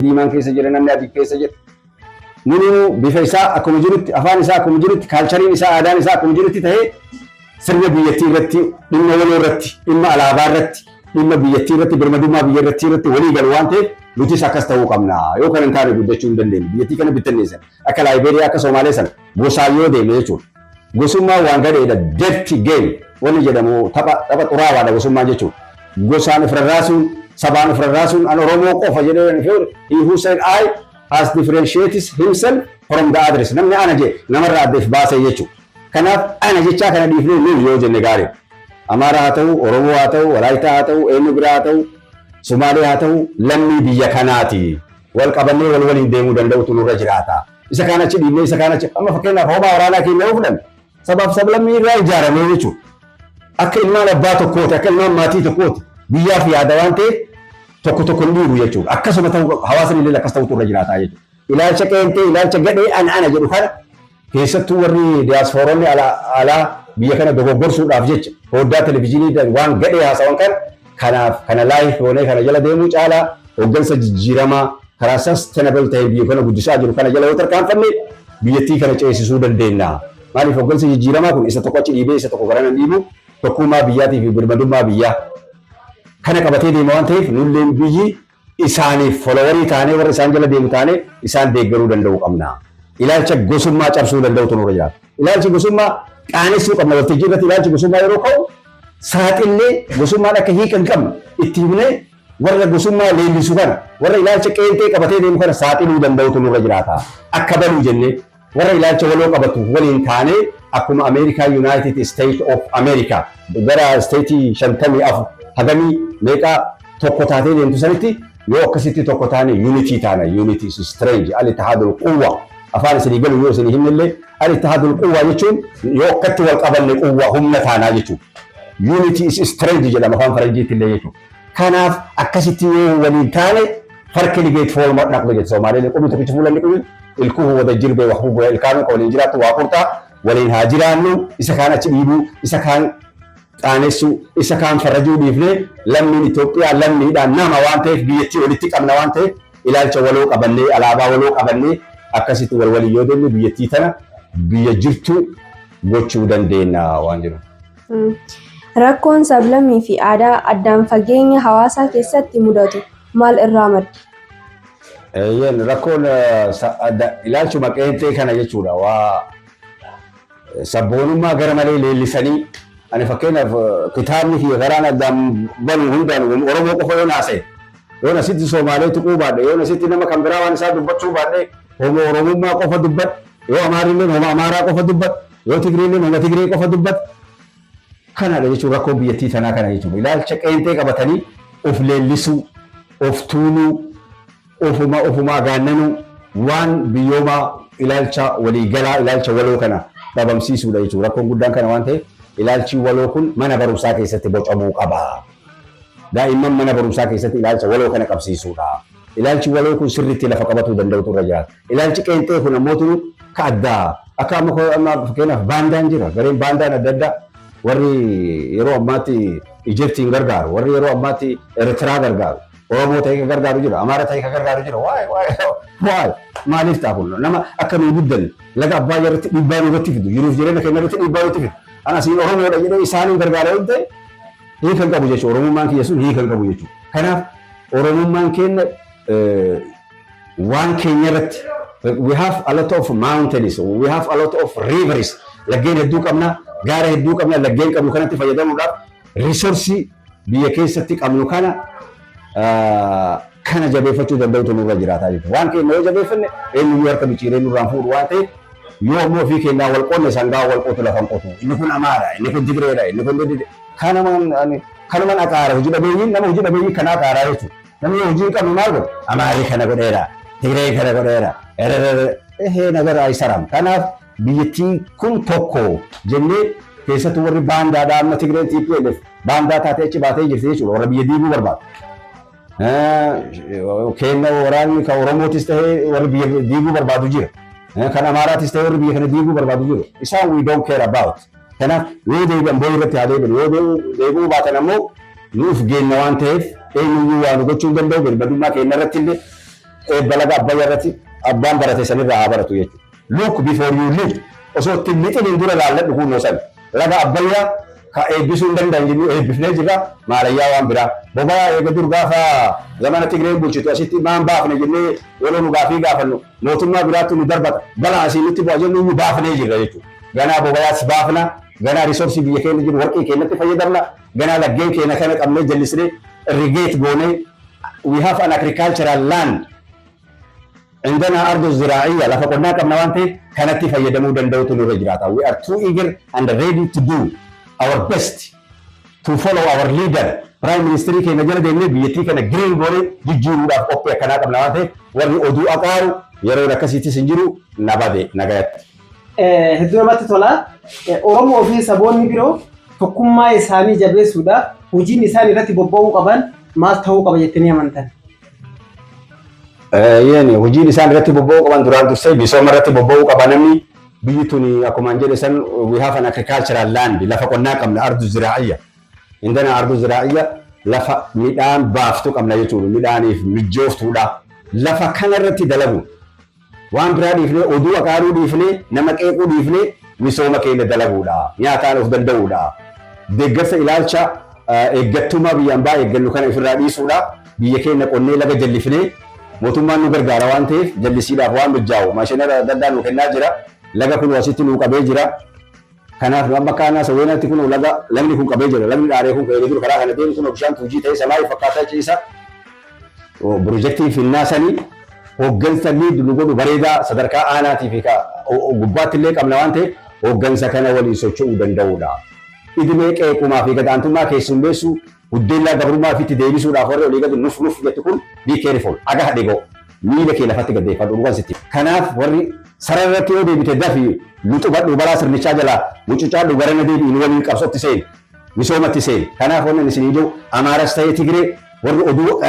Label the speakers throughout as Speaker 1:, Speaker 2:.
Speaker 1: Diimaan keessa jira, namni adii keessa jira. Nunu bifa isaa akkuma jirutti, afaan isaa akkuma jirutti, cultureiin isaa, aadaan isaa akkuma jirutti ta'ee, sirna biyyattii irratti, dhimma waloo irratti, dhimma alaabaa irratti, dhimma biyyattii irratti, birmadummaa biyya irratti walii galu waan ta'eef, nutis akkas ta'uu qabna. Yoo kana hin taane, guddachuu hin dandeenyu. Biyyattii kana bittinneessan. Akka Laayibeeriyaa, akka Somaalee sana gosaan yoo deeme jechuudha. Gosummaa waan gadheedha. Dirty game wanni jedhamu, tapha tapha xuraawaadha gosummaa jechuudha. Gosaan of rarraasuun, sabaan of rarraasuun, an Oromoo qofa jedhee, he who said "I" has differentiated himself from the others. Namni ana jedhe namarraa adda if baasee jechuudha. Kanaaf ana jechaa kana dhiifnee nuyi yoo jenne gaariidha. Amaaraa haa ta'u, Oromoo haa ta'u, Walaayitaa haa ta'u, eenyu biraa haa ta'u, Sumaalee haa ta'u, lammii biyya kanaati. Wal qabannee wal waliin deemuu danda'utu nurra jiraata. Isa kaan achi dhiifnee, isa kaan achi, amma fakkeenyaaf hoomaa waraanaa keenya yoo fudhanne, sabaaf sablammii irraa ijaaramee jechuudha. Akka ilmaan abbaa tokkooti, akka ilmaan maatii tokkooti. Biyyaaf yaada waan ta'eef tokko tokko hin dhiibu jechuudha. Akkasuma ta'uu, hawaasni illee akkas ta'utu irra jiraata jechuudha. Ilaalcha qeentee, ilaalcha gadhee ana ana jedhu kana, keessattuu warri diyaaspooronni alaa biyya kana dogoggorsuudhaaf jecha foddaa televizyiinii waan gadhee haasawan kana, kanaaf kana live goonee kana jala deemuu caalaa, hooggansa jijjiiramaa karaa sustainable ta'e biyya kana guddisaa jiru kana jala yoo tarkaanfanne, biyyattii kana ceesisuu dandeenya. Maaliif, hooggansa jijjiiramaa kun isa tokko achi dhiibee isa tokko garana dhiibu, tokkummaa biyyaatii fi birmadummaa biyyaa kana qabatee deema waan ta'eef, nulleen biyyi isaaniif followerii taanee, warra isaan jala deemu taanee isaan deeggaruu danda'uu qabna. Ilaalcha gosummaa cabsuu danda'utu nurra jiraata. Ilaalchi gosummaa qaanessuu qabna. Waltajjii irratti ilaalchi gosummaa yeroo ka'u saaxillee, gosummaan akka hiika hin qabne itti himnee, warra gosummaa leellisu kana, warra ilaalcha qeenxee qabatee deemu kana saaxiluu danda'utu nurra jiraata. Akka baluu jennee warra ilaalcha waloo qabatu waliin taanee, akkuma Ameerikaa, United States of America, gara stateii 54 hagamii meeqaa tokko taatee deemtu sanitti, yoo akkasitti tokko taane unity taana. Unity is strength. الاتحاد القوة. Afaan isinii galu yoo isinii himnillee, الاتحاد القوة jechuun yoo akkatti wal qabanne قوة, humna taanaa jechuudha. Unity is strength jedhama afaan faranjiitti illee jechuudha. Kanaaf akkasitti yoo waliin taane, far keligeed fool ma dhaqdo jechuudha. Soomaaleen qubni tokkicha fuula inni qubni ilkuhu wada jirbee wax ku ilkaan waliin jiraattu waa qurxaa. Waliin haa jiraannu. Isa kaan achi dhiibuu, isa kaan qaanessuu, isa kaan farrajuu dhiifnee, lammiin Itoophiyaa lammiidhaan nama waan ta'eef, biyyattii walitti qabna waan ta'eef, ilaalcha waloo qabannee, alaabaa waloo qabannee, akkasitti wal waliin yoo deemne, biyyattii tana biyya jirtu gochuu dandeenya waan jiru.
Speaker 2: Rakkoon sablammii fi aadaa addaan fageenya hawaasaa keessatti mudatu maal irraa madda?
Speaker 1: Eeyyeen, rakkoon ilaalchuma qeenxee kana jechuudha. Waa sabboonummaa gara malee leellisanii, ani fakkeenyaaf kitaabni kiyya karaan addaan banu hundaan Oromoo qofa yoon haasa'e, yoon asitti Somaalee tuquu baadhe, yoon asitti nama kan biraa waan isaa dubbachuu baadhe, homo Oromummaa qofa dubbadhe, yoo Amaarilleen homa Amaaraa qofa dubbadhe, yoo Tigreelleen homa Tigree qofa dubbadhe, kanadha jechuun rakkoo biyyattii tanaa kana jechuudha. Ilaalcha qeenxee qabatanii of leellisuu, of tuuluu, ofuma ofumaa gaannanuu, waan biyyoomaa, ilaalcha waliigalaa, ilaalcha waloo kana dhabamsiisuudha jechuudha. Rakkoon guddaan kana waan ta'eef, ilaalchi waloo kun mana barumsaa keessatti bocamuu qaba. Daa'imman mana barumsaa keessatti ilaalcha waloo kana qabsiisuudha. Ilaalchi waloo kun sirriitti lafa qabatuu danda'utu irra jiraata. Ilaalchi qeenxee kun ammoo ka addaa akka amma fakkeenyaaf baandaan jira. Gareen baandaan adda addaa, warri yeroo ammaatti Ijiptiin gargaaru, warri yeroo ammaatti Eertiraa gargaaru, Oromoo ta'ee ka gargaaru jira, Amaara ta'ee ka gargaaru jira. Waay waay waay, maaliif ta'a kun? Nama akka nu guddanne laga Abbaayyaa irratti dhiibbaa nurratti fidu, jiruuf jireenya keenya irratti dhiibbaa nutti fidu. Ana asiin Oromoodha jedhee isaaniin gargaara yoo ta'e, hiika hin qabu jechuudha. Oromummaan kiyya sun hiika hin qabu jechuudha. Kanaaf Oromummaan keenya waan keenya irratti, we have a lot of mountains, we have a lot of rivers, laggeen hedduu qabna, gaara hedduu qabna. Laggeen qabnu kanatti fayyadamuudhaaf, resourceii biyya keessatti qabnu kana jabeeffachuu danda'utu nurra jiraataa jechuudha. Waan keenya yoo jabeeffanne, eenyuyyuu harka micciiree nurraan fuudhu waan ta'eef, yoo ammoo ofii keenyaa wal qonne, sangaa wal qotu lafan qotu. Inni kun Amaara, inni kun Tigreedha, inni kun kanumaan kanumaan aqaara hojii dhabeeyyiin, nama hojii dhabeeyyii kana aqaaraa jechuudha. Namni hojii hin qabne maal godha? Amaarri kana godheera, Tigree kana godheera, ehee nagara አይሰራም. Kanaaf biyyattiin kun tokko jennee, keessattuu warri baandaadhaa, amma Tigreen TPLF baandaa taatee achi baatee jirti jechuudha, warra biyya diiguu barbaadu. Kenna waraanni kan Oromootis ta'ee warri biyya diiguu barbaadu jira. Kan Amaaraatis ta'ee warri biyya kana diiguu barbaadu jiru. Isaan we don't care about. Kanaaf yoo deebi'an boo'ii irratti haa deebi'an. Yoo deebi'uu baatan ammoo nuuf geenna waan ta'eef, eenyuyyuu waa nu gochuu hin danda'u. Birmadummaa keenya irratti illee Eebba laga Abbayyaa irratti abbaan barate sanirraa haa baratu jechuudha. Look before you leap. Osoo ittiin lixiniin dura laalladhu kunnoo san. Laga Abbayyaa ka eebbisuu hin danda'an jennuu eebbifnee jirra, maalayyaa waan biraa. Boba'aa eega dur gaafa zamana Tigreen bulchitu asitti maan baafne jennee yeroo nu gaafii gaafannu mootummaa biraatti nu darbata. Balaa asii nutti bu'a jennu iyyuu baafnee jirra jechuudha. Ganaa bobayaas baafna, ganaa resource biyya keenya jiru warqii keenyatti fayyadamna, ganaa laggeen keenya kana qabnee jallisnee irrigate goonee. We have an agricultural land. عندنا أرض زراعية lafa qonnaa qabna waan ta'eef kanatti fayyadamuu danda'utu nurra jiraata. We are too eager and ready to do our best to follow our leader. Prime Minister keenya jala deemnee biyyattii kana green goonee jijjiiruudhaaf qophii akkanaa qabna waan ta'eef warri oduu aqaaru yeroon akkasiitis hin jiru na bade nagayatti.
Speaker 3: Hedduu namatti tola. Oromoo fi saboonni biroo tokkummaa isaanii jabeessuudhaaf hojiin isaan irratti bobba'uu qaban maal ta'uu qaba jettanii amantan?
Speaker 1: Yeen hojiin isaan irratti bobba'uu qaban duraan dursee misooma irratti bobba'uu qaba namni. Biyyi tuni akkuma jedhe san we have an agricultural land, lafa qonnaa qabna, أرض زراعية. عندنا أرض زراعية, lafa midhaan baaftu qabna jechuudha, midhaaniif mijooftuudha. Lafa kana irratti dalagu, waan biraa dhiifnee, oduu aqaaruu dhiifnee, nama qeequu dhiifnee, misooma keenya dalaguudha, nyaataan of danda'uudha, deeggarsa ilaalcha eeggattummaa biyyaan baa eeggannu kana ofirraa dhiisuudha. Biyya keenya qonnee laga jallifnee mootummaan nu gargaara waan ta'eef jallisiidhaaf waan mijaa'u maashinara adda addaa nu kennaa jira. Laga kun asitti nu qabee jira. Kanaaf nu amma kaanaa sawweenatti kun laga lagni kun qabee jira. Lagni dhaaree kun ka'ee jiru karaa kana deemu kun bishaan tuujii ta'ee samaa fakkaataa ciisa. Pirojektii finnaa sanii hooggansa lead nu godhu bareedaa sadarkaa aanaatii fi gubbaatti illee qabna waan ta'eef hooggansa kana waliin socho'uu danda'uudha. Idimee qeequmaa fi gadaantummaa keessummeessuu, buddeellaa gabrummaa ofitti deebisuudhaaf warri olii gadi nuf nuf jettu kun, be careful, aga hadhigoo miila kee lafatti gaddeeffadhu dhugan sitti. Kanaaf warri sarara irratti yoo deebite dafi luxubadhu, balaa sirnichaa jalaa mucucaadhu, garana deebi'in, waliin qabsootti seeni, misoomatti seeni. Kanaaf wanni isin jiru Amaaras ta'ee Tigree warri oduu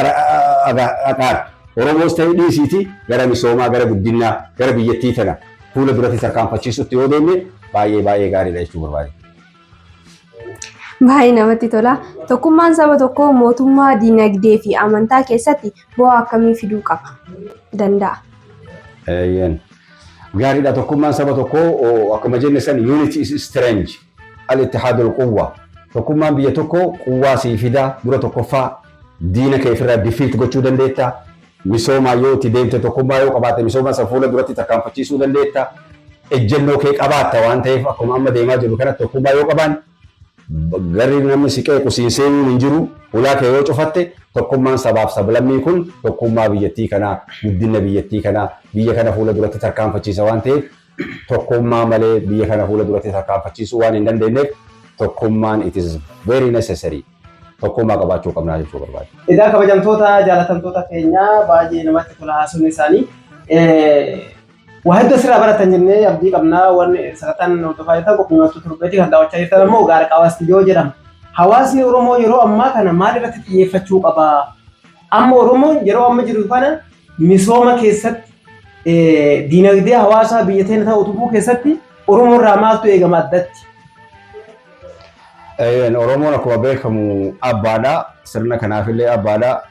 Speaker 1: aqaar Oromoos ta'ee dhiisiiti gara misoomaa, gara guddinaa, gara biyyattii tana fuula duratti tarkaanfachiisutti yoo deemne baay'ee baay'ee gaariidha jechuu barbaade.
Speaker 2: Baay'ee namatti tola. Tokkummaan saba tokkoo mootummaa, dinagdee fi amantaa keessatti bu'aa akkamii fiduu qaba danda'a?
Speaker 1: Eeyyeen. Gaariidha, tokkummaan saba tokkoo akkuma jenne san unity is strength. الاتحاد القوة. Tokkummaan biyya tokkoo quwwaa sii fida. Dura tokkoffaa diina kee ofirraa defeat gochuu dandeetta. Misoomaa yoo itti deemte, tokkummaa yoo qabaatte, misooma isa fuula duratti tarkaanfachiisuu dandeetta. Ejjennoo kee qabaatta waan ta'eef akkuma amma deemaa jiru kanatti tokkummaa yoo qabaan garri namni si qeequ siin seenuun hin jiru. Ulaa kee yoo cufatte, tokkummaan sabaaf sablammii kun tokkummaa biyyattii kanaa, guddina biyyattii kanaa, biyya kana fuula duratti tarkaanfachiisa waan ta'eef tokkummaa malee biyya kana fuula duratti tarkaanfachiisuu waan hin dandeenyeef tokkummaan it is very necessary, tokkummaa qabaachuu qabnaa jechuu barbaade.
Speaker 3: Egaa kabajamtoota jaalatamtoota keenyaa, baay'ee namatti tola haasofni isaanii. Waa hedduu asirraa baratan jennee abdii qabnaa. Wanni sagantaan hordofaa jirtan qophii mattuu turbeetii, kan daawwachaa jirtan ammoo Gaara Qaawaa Istiidiyoo jedhama. Hawaasni Oromoo yeroo ammaa kana maal irratti xiyyeeffachuu qaba? Amma Oromoon yeroo amma jiru kana misooma keessatti, diinagdee hawaasaa biyya teenya ta'u utubuu keessatti Oromoo irraa maaltu eegama addatti?
Speaker 1: Oromoon akkuma beekamu abbaadha. Sirna kanaafillee abbaadha.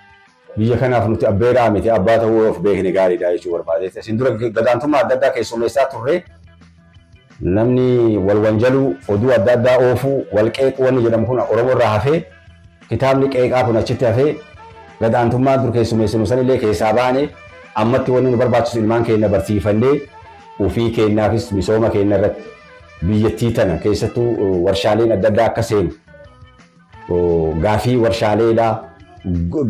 Speaker 1: Biyya kanaaf nuti abbeedhaa miti, abbaa ta'uu of beekne gaariidha jechuu barbaade. Isin dura gadaantummaa adda addaa keessummeessaa turre. Namni wal wanjaluu, oduu adda addaa oofuu, wal qeequu wanni jedhamu kun Oromoo irraa hafee, kitaabni qeeqaa kun achitti hafee, gadaantummaa dur keessummeessinu sanillee keessaa baane, ammatti wanni nu barbaachisu ilmaan keenya barsiifannee ofii keenyaafis misooma keenya irratti biyyattii tana keessattuu warshaaleen adda addaa akka seenu, gaafii warshaaleedhaa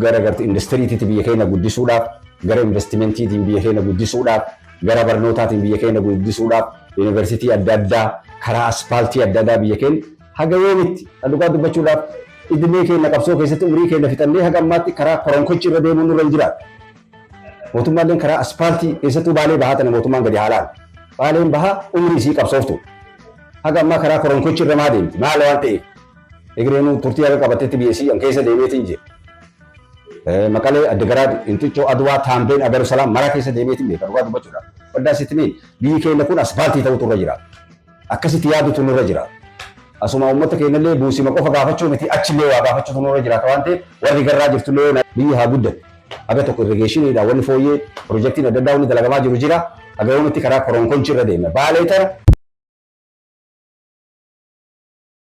Speaker 1: gara garti industiriitiitti biyya keenya guddisuudhaaf, gara investimentiitiin biyya keenya guddisuudhaaf, gara barnootaatiin biyya keenya guddisuudhaaf, yuunivarsiitii adda addaa, karaa aspaaltii adda addaa biyya keenya haga yoomitti dhugaa dubbachuudhaaf idimee keenya qabsoo keessatti umurii keenya fixannee haga ammaatti karaa koronkochi irra deemuun nurra hin jiraatu. Mootummaalleen karaa aspaaltii keessattuu Baalee Bahaa tana mootummaan gadi haalaan. Baaleen Bahaa umurii isii qabsooftu. Haga ammaa karaa koronkochi irra maa deemti? Maal waan ta'eef? Egereenuu turtii haga qabattetti biyya isii an keessa deemeetiin jira. Maqalee, Addagaraad, Inxiccoo, Adwaa, Taambeen, Agaru Salaam maraa keessa deemeetiin beeka dhugaa dubbachuudhaaf. Waddaa sitti miin biyyi keenya kun aspaaltii ta'utu irra jira. Akkasitti yaadutu nurra jira. Asuma uummata keenyallee buusima qofa gaafachuu miti, achillee waa gaafachuutu nurra jiraata waan ta'eef warri garraa jirtullee biyyi haa guddatu. Haga tokko irrigationiidhaan wanni fooyyee, piroojeektiin adda addaa wanni dalagamaa jiru jira. Haga yoomatti karaa koronkonchi irra deemna. Baalee tana